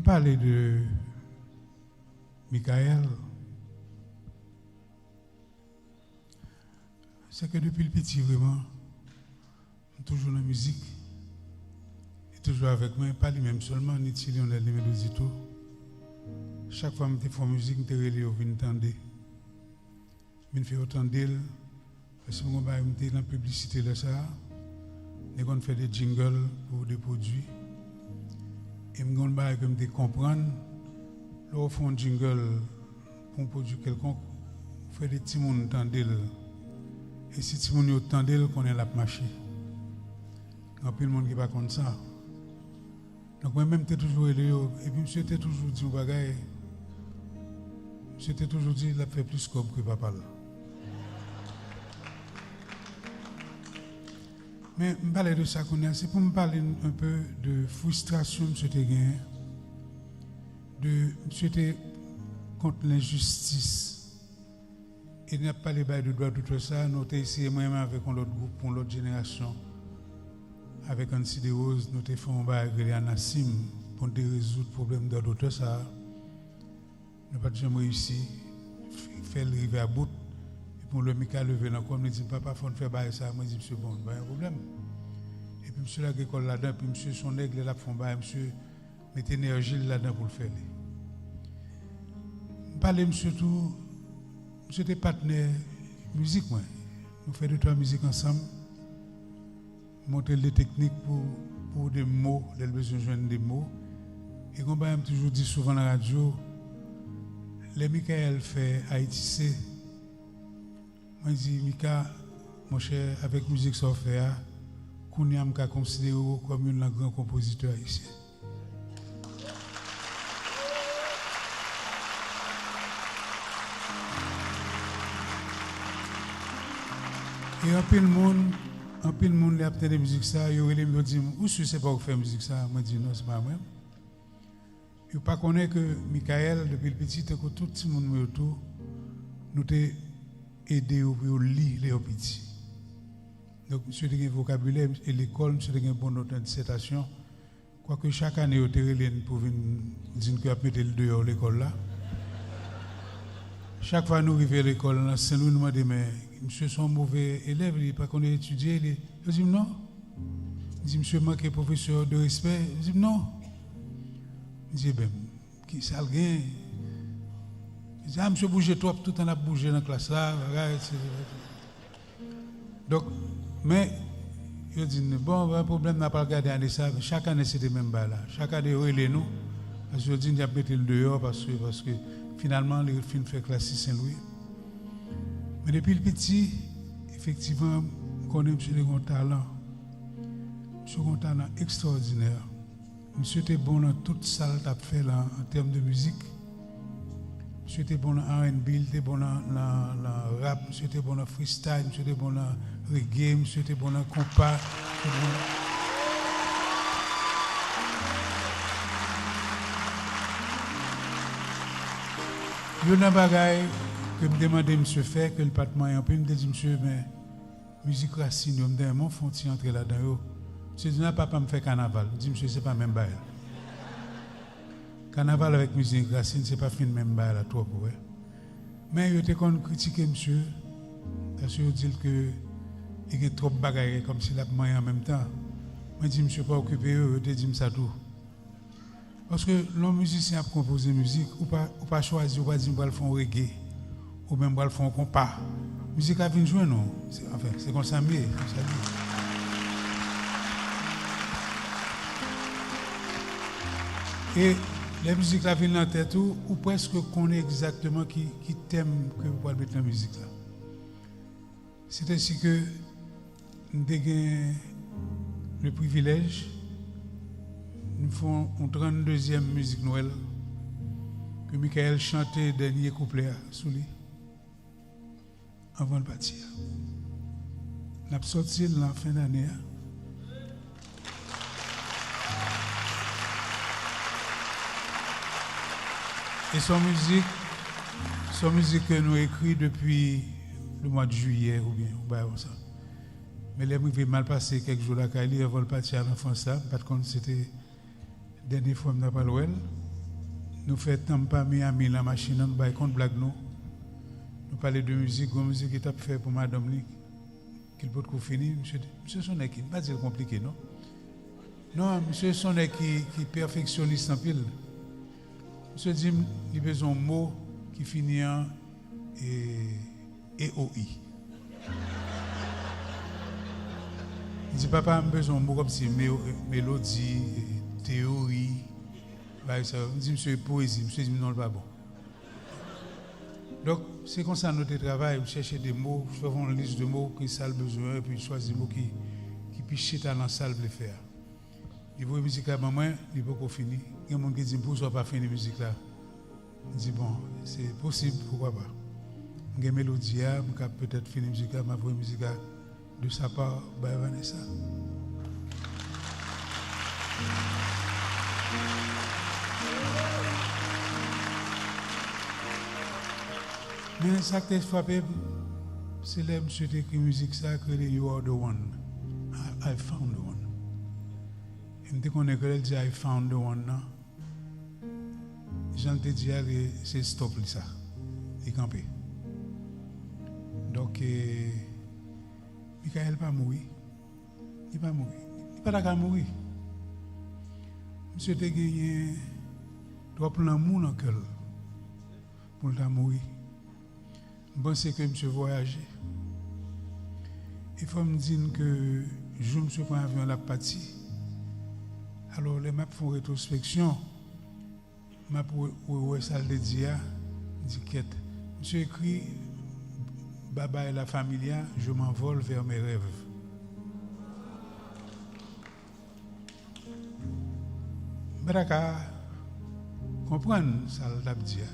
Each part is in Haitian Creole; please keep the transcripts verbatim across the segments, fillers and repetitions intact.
Pale de Michael, se ke depi l piti, vrèman, m toujou nan mizik. Li toujou avèk mwen, pa li menm sèlman, ni Ti Lyonèl, ni Melody tou. Chak fwa m te fè yon mizik, m te rele yo vin tande. Vin fè yo tande l. Paske m gon bagay, m te nan piblisite lè sa a. M te konn fè de jingle pou de pwodui. E m gon bagay ke m te konprann, lè w fè yon jingle pou yon pwodui kèlkonk, ou fè de timoun tande l. E si timoun yo tande l, konnen l ap mache. Gen anpil moun ki pa konn sa. Donk, mwen menm, m te toujou rele yo. Epi, misye te toujou di yon bagay. Misye te toujou di l ap fè plis kòb ke papa l. Men, m pale de sa kounye a, se pou m pale un peu de fristrasyon misye te genyen, de misye te kont lenjistis. E n ap pale bay de dwa dotè sa, nou te eseye, mwen menm avèk yon lòt gwoup, yon lòt jenerasyon, avèk Ancy Desroses, nou te fè yon bagay ki rele Anasim, pou n te rezoud pwoblèm dwa dotè sa. Nou pa t janm reyisi f-, fè l rive a bout. Epi yon lè Mika leve nan kò m, li di m, "Papa, fò n fè bagay sa." Mwen di misye, "Bon, pa gen pwoblèm." Epi misye lage kò l ladan, epi misye se yon nèg, lè l ap fè yon bagay, misye met enèji l ladan pou l fè li. M pale misye tou, misye te patnè mizik mwen. Nou fè de twa mizik ansanm. Montre l de teknik pou, pou de mo, lè l bezwen jwenn de mo. E gon bagay m toujou di souvan nan radyo, lè Michael fè Ayiti se, mwen di, "Mika, monchè, avèk mizik sa w fè a, kounye a m ka konsidere w kòm youn nan gran konpozitè ayisyen." E anpil moun, anpil moun lè y ap tande mizik sa, yo rele m, yo di m, "Ou si se pa ou k fè mizik sa?" Mwen di, "Non, se pa mwen." Yo pa konnen ke Michael, depi l piti, tankou tout timoun mwen yo tou, nou te ede yo pou yo li lè yo piti. Donk, misye te gen vokabilè, e lekòl, misye te gen bon nòt nan disètasyon. Kwake chak ane, yo te rele n pou vin di n ke y ap mete l deyò lekòl la. Chak fwa nou rive lekòl nan Sen Lwi, nou mande, "Men, misye se yon move elèv, li pa konn etidye, li," yo di m, "Non." M di, "Misye manke pwofesè de respè." Yo di m, "Non." M di, "Eben, kisa l gen?" Yo di, "A, misye bouje twòp, tout tan l ap bouje nan klas la, bagay, etsetera." Donk, men, yo di n, "Bon, pa gen pwoblèm, n a pral gade ane sa." Chak ane, se te menm bagay la. Chak ane, yo rele nou, paske yo di n y ap mete l deyò, paske, paske finalman, li fin fè klas sis Sen Lwi. Men depi l piti, efektivman, m konnen misye te gen yon talan. Misye gen yon talan ekstwòdinè. Misye te bon nan tout sa l t ap fè la, an tèm de mizik. Misye te bon nan R and B, li te bon nan, nan, nan rap, misye te bon nan freestyle, misye te bon nan reggae, misye te bon nan konpa, misye te bon nan... Youn nan bagay ke m te mande misye fè, ke l pa t manyen anpil, m te di misye, "Men, mizik rasin yo, m ta renmen w fè yon ti antre ladan yo." Misye di, "Non, papa, m fè kanaval." M di misye, "Se pa menm bagay la. Kanaval avèk mizik rasin, se pa fin menm bagay la twòp, ou wè." Men yo te konn kritike misye, paske yo di l ke li gen twòp bagay, kòmsi l ap manyen an menm tan. Mwen di misye, "Pa okipe yo," yo te di m sa tou. Paske lè yon mizisyen ap konpoze mizik, ou pa, ou pa chwazi, ou pa di, "M pral fè yon reggae," oubyen, "M pral fè yon konpa." Mizik la vin jwenn ou. Se, anfen, se konsa m ye, se konsa m ye. E lè mizik la vin nan tèt ou, ou prèske konnen egzakteman ki, ki tèm ke ou pral met nan mizik la. Se te si ke m te gen le privilèj, m fè yon tranndezyèm mizik Nwèl, ke Michael chante dènye kouplè a sou li, anvan l pati a. N ap sòti l nan fen dane a. E se yon mizik, se yon mizik ke nou ekri depi le mwa de jiyè oubyen yon bagay konsa. Men lè m rive, m al pase kèk jou lakay li, anvan l pati al an Frans la, m pa t konn si se te dènye fwa m ta pral wè l. Nou fè Tampa Miami nan machin nan, nou bay kont blag nou. Nou pale de mizik, gon mizik li t ap fè pou madanm li, ke l potko fini. Misye, misye se yon nèg ki, m pa di l konplike, non. Non, misye se yon nèg ki, ki pèfeksyonis anpil. Misye di m li bezwen yon mo ki fini an, e, E O I. Li di, "Papa, m bezwen yon mo kòmsi me-, melodi, e, teyori, bagay sa yo." M di, "Misye, e poezi." Misye di m, "Non, l pa bon." Donk, se konsa nou te travay, m chèche de mo, fè yon lis de mo, ki sa l bezwen, epi chwazi mo ki, ki pi chita nan sa l vle fè a. Li voye mizik la ban mwen, li poko fini. Gen moun ki di m, "Poukisa w pa fini mizik la?" M di, "Bon, se posib, poukwa pa?" M gen melodi a, m ka petèt fini mizik la, m ap voye mizik la de sa pa bay Vanessa. Men sa k te frape m, se lè misye te ekri mizik sa k rele You Are The One. I, I found the one. E m te konnen ke lè l di I found the one nan, jan l te di a, li, se stop li sa. Li kanpe. Donk, e, Michael pa mouri. Li pa mouri. Li pa ta ka mouri. Misye te genyen twòp lanmou nan kè l pou l ta mouri. M panse ke misye vwayaje. E fò m di n ke jou misye pran avyon l ap pati. Alò, lè m ap fè yon retwospeksyon, m ap re-, rewè sa l te di a, m di, "Kèt." Misye ekri, "Bye bye la familia, je m'envole vers mes rêves." M pa ta ka konprann sa l t ap di a.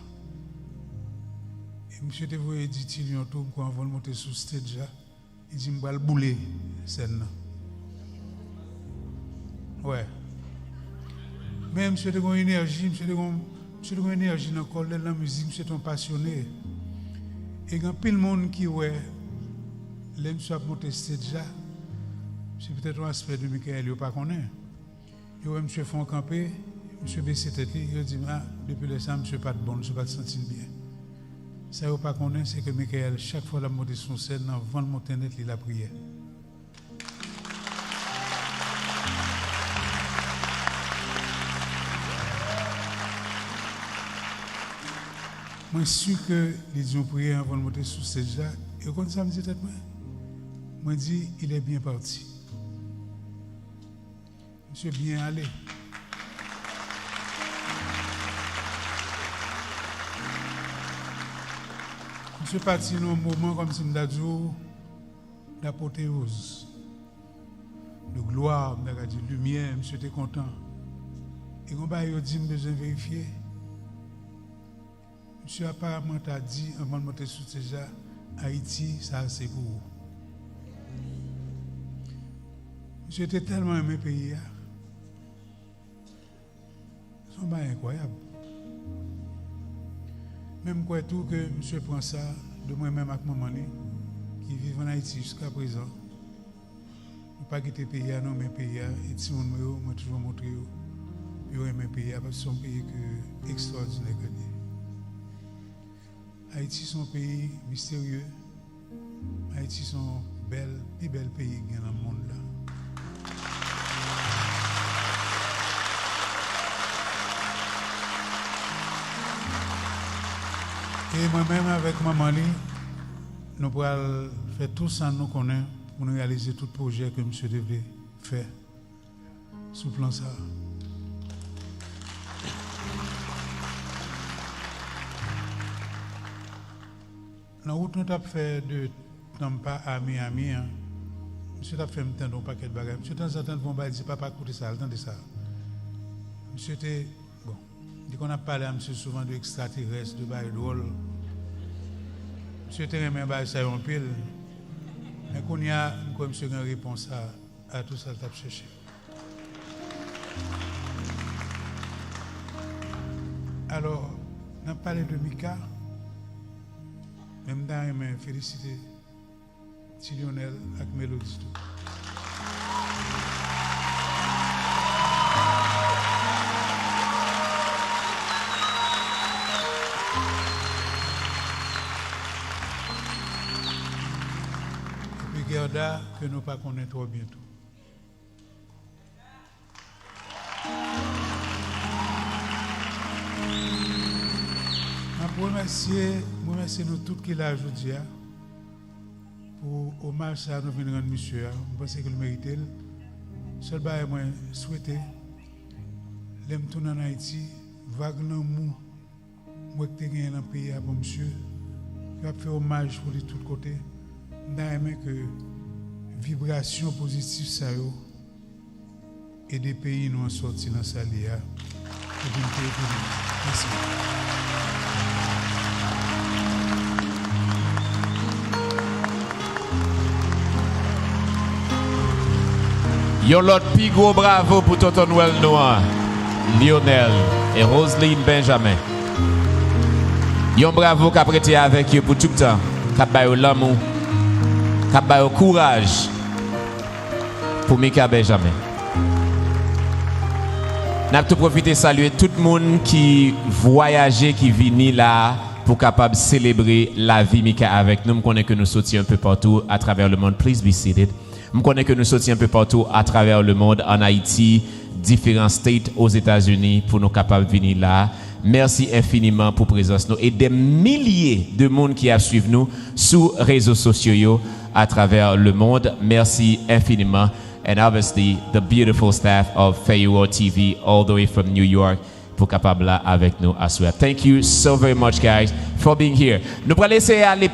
E misye te voye di Ti Lyon tou, m kwè anvan l monte sou stage la, li di, "M pral boule sèn nan." Wè. Men misye te gen yon enèji, misye te gen, misye te gen yon enèji nan kò l, lè l nan mizik, misye te yon pasyone. E gen anpil moun ki wè, lè misye ap monte stage la, se petèt yon aspè de Michael yo pa konnen. Yo wè misye fè yon kanpe, misye bese tèt li, yo di m, "A, depi lè sa, misye pa t bon, misye pa t santi l byen." Sa yo pa konnen, se ke Michael, chak fwa l ap monte sou yon sèn, anvan l monte nèt, li lapriyè. Mwen si ke li di yon priyè anvan l monte sou stage la. E w konn sa m di tèt mwen? Mwen di, "Il est bien parti." Misye byen ale. Misye pati nan yon moman kòmsi m ta di w, d'apoteyoz, de glwa, m ta ka di limyè, misye te kontan. E gon bagay yo di m bezwen verifye. Misye aparaman ta di, anvan l monte sou stage la, "Ayiti, sa a se pou ou." Misye te tèlman renmen peyi a. Se yon bagay enkwayab. Men m kwè tou ke misye pran sa de mwen menm ak manman li, ki viv ann Ayiti jiskaprezan. Nou pa kite peyi a, nou renmen peyi a, e timoun mwen yo, mwen toujou montre yo pou yo renmen peyi a, paske se yon peyi ke ekstwòdinè ke l ye. Ayiti se yon peyi misterye. Ayiti se yon bèl, pi bèl peyi ki gen nan mond la. E mwen menm avèk manman li, nou pral fè tou sa nou konnen pou nou reyalize tout pwojè ke misye te vle fè sou plan sa a. Nan wout nou t ap fè de Tampa a Miami an, misye t ap fè m tande yon pakèt bagay. Misye tanzantan l voye yon bagay, li di, "Papa, koute sa, al tande sa." Misye te, bon, li konn ap pale a misye souvan de ekstraterès, de bagay dwòl. Misye te renmen bagay sa yo anpil. Men kounye a, m kwè misye gen repons a, a tou sa l t ap chèche. Alò, n ap pale de Mika, men m ta renmen felisite Ti Lyonèl ak Melody tou. Manda ke nou pa konnen twò byen tou. M ap remèsye, m remèsye nou tout ki la jodi a pou omaj sa a nou vin rann misye a. M panse ke l merite l. Sèl bagay mwen swete, lè m tounen ann Ayiti, vag lanmou m wè k te genyen nan peyi a pou misye, yo ap fè omaj pou li tout kote. M ta renmen ke vibrasyon pozitif sa yo ede peyi nou an sòti nan sa l ye a, pou vin peyi pou nou. Mèsi. Yon lòt pi gwo bravo pou Tonton Nwèl nou an, Lionel e Roseline Benjamin. Yon bravo k ap rete avèk yo pou tout tan, k ap ba yo lanmou, k ap ba yo kouraj pou Mika Benjamin. N ap tou pwofite salye tout moun ki vwayaje, ki vini la a pou kapab selebre lavi Mika avèk nou. M konnen ke nou soti un peu partout à travers le monde. Please be seated. M konnen ke nou soti un peu partout à travers le monde, ann Ayiti, diferan state Ozetazini, pou nou kapab vini la a. Mèsi enfiniman pou prezans nou e dè milye de moun ki ap swiv nou sou rezo sosyo yo à travers le monde. Mèsi enfiniman. And obviously, the beautiful staff of Fèyè Wò T V all the way from New York pou kapab la avèk nou aswè. Thank you so very much, guys, for being here. Nou pral eseye ale